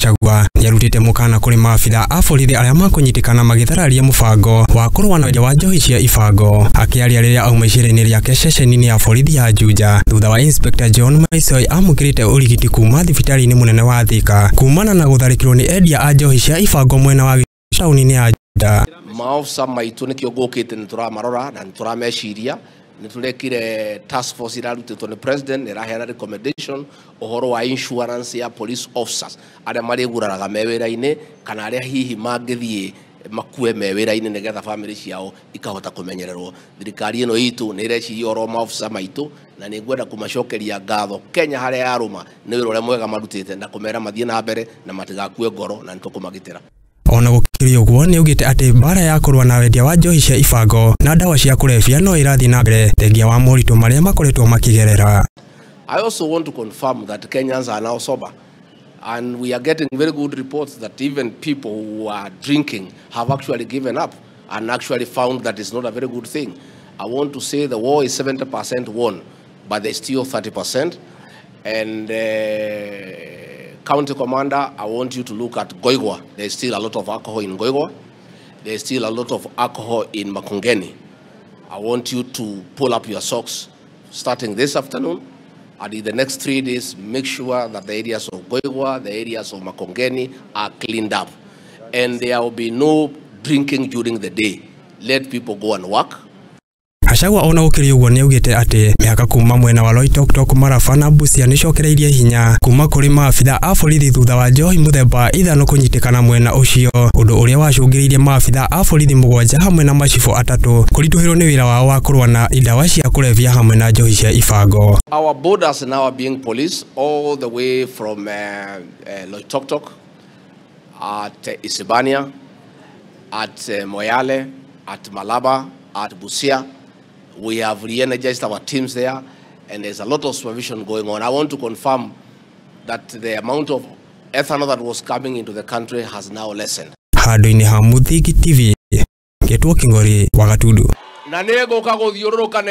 Gachagua nĩarutĩte mũkana kũrĩ maabitha a borithi arĩa makũnyitĩkana magĩthararia mũbango wa kũrũa na wendia wa njohi cia ibango. Akĩaria rĩrĩa auma icera-inĩ rĩake ceceni-inĩ ya borithi ya Juja thutha wa Inspector John Maisoi amũkĩrĩte ũrigiti kuma thibitarĩ-inĩ mũnene wa Thika kumana na gũtharĩkĩrwo nĩ endia a njohi cia ibango mwena wa taũni-inĩ ya Juja. Maofisa maitũ nĩkĩo ngũkĩte nĩ tũramarora na nĩ tũrameciria. Nĩ tũrekire task force irarutĩtwo nĩ president ĩraheana recommendation ũhoro wa insurance ya police officers arĩa marĩguraraga me wĩra-inĩ kana arĩa hihi mangĩthiĩ makue me wĩra-inĩ nĩgetha family ciao ikahota kũmenyererwo. Thirikari ĩno itũ nĩ ĩreciria ũhoro wa maofisa maitũ na nĩ ngwenda kũmacokeria ngatho Kenya harĩa yarũma nĩ wĩra ũrĩa mwega marutĩte na kũmera mathiĩ na mbere na matigakue ngoro na nĩ tũkũmagitĩra. Ona gũkĩrĩ ũguo nĩaugĩte atĩ mbara ya kũrũa na wendia wa njohi cia ibango na ndawa cia kũrebia no ĩrathiĩ na mbere thengia wa moritũ marĩa makoretwo makĩgerera. I also want to confirm that Kenyans are now sober, and we are getting very good reports that even people who are drinking have actually given up and actually found that it's not a very good thing. I want to say the war is 70% won, but there's still 30%. And County Commander, I want you to look at Goigwa. There's still a lot of alcohol in Goigwa. There's still a lot of alcohol in Makongeni. I want you to pull up your socks starting this afternoon, and in the next 3 days, make sure that the areas of Goigwa, the areas of Makongeni are cleaned up. And there will be no drinking during the day. Let people go and work. Gachagua ona gũkĩrĩ ũguo nĩaugĩte atĩ mĩhaka kuma mwena wa Loitoktok, Maraba na Busia nĩcokereirie hinya kuma kũrĩ maabitha a borithi thutha wa njohi mũthemba wa ithano kũnyitĩkana mwena ũcio, ũndũ ũrĩa wacũngĩrĩirie maabitha a borithi 7 hamwe na macibũ 3 kũritũhĩrwo nĩ wĩra wao wa kũrũa na ndawa cia kũrebia hamwe na njohi cia ibango. Our borders now are being policed all the way from Loitoktok, at Isebania, at Moyale, at Malaba, at Busia. We have re-energized our teams there, and there's a lot of supervision going on. I want to confirm that the amount of ethanol that was coming into the country has now lessened. Handũ-inĩ ha Mũthingi TV, ngetwo Kĩng'ori wa Gatundu. Na nĩngũka gũthiũrũrũka.